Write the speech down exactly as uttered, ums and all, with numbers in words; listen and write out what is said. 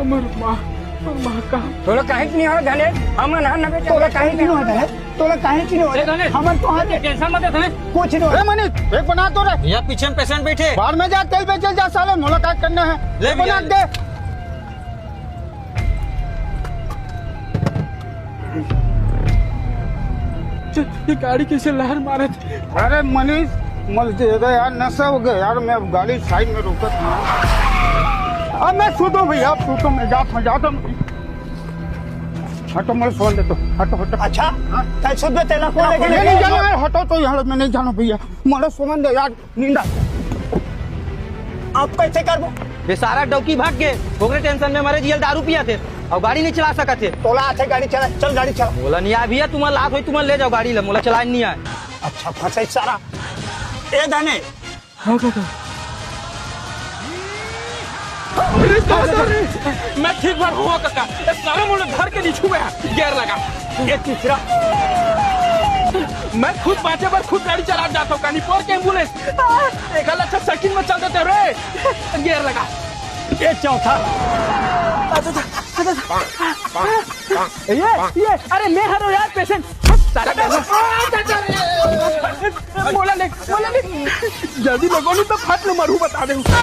मोर माँ, मोर माँ का? तोला काहे कि नहीं हो धनेश? हमन हन नबे तोला काहे कि नहीं हो धनेश? तोला काहे कि नहीं हो? ए धनेश, हमन तो हन। टेंशन मत ले धनेश। कुछ नहीं हो। ए मनीष, एक बना तो रे। भैया, पीछे में पेशेंट बैठे। बाहर में जा, तेल बेचल जा साले, मुलाकात करना है। ले एक बना भैया। दे। ये गाड़ी कैसे लहर मारत? अरे मनीष, मत दे दे यार, नशा हो गया यार, मैं अब गाड़ी साइड में रोकत हूँ। अब मैं सुतो भैया, अब सुतो, मैं जाता हूँ, जाता हूँ। हटो, मोला सोन दे तो, हटो, हटो। अच्छा, हाँ? तै सुत बे, तेला कौन लेके ये नहीं जाना है, हटो तो यहाँ, मैं नहीं जाना भैया, मोला सोन दे यार, नींद आ। अब कैसे करबो? ये सारा डौकी भाग के, ओकरे टेंशन में मरे जियल दारू पिया थे और गाड़ी नहीं चला सकत थे। तोला आथे गाड़ी चला, चल गाड़ी चला। बोला नहीं आ भैया, तुम्हारा लात होई, तुम्हारा ले जाओ गाड़ी ला, मोला चलाए नहीं आए। अच्छा फंसे सारा। ए धने, हाँ काका। अरे दादा रे, मैं ठीक भर हुआ काका। ए सारा मुंडा धर के नहीं छुए है। गियर लगा। ये तीसरा। मैं खुद बांचे बर खुद गाड़ी चला जाता हूँ, कानी पोर के एम्बुलेंस। आ, एक गल अच्छा सेकंड में चल देते रे। गियर लगा। ये चौथा। ये, ये, अरे मैं हरो यार पेशेंट। सारा मोला ले, मोला ले। जल्दी लगो नहीं तो फट ले मरू बता दे।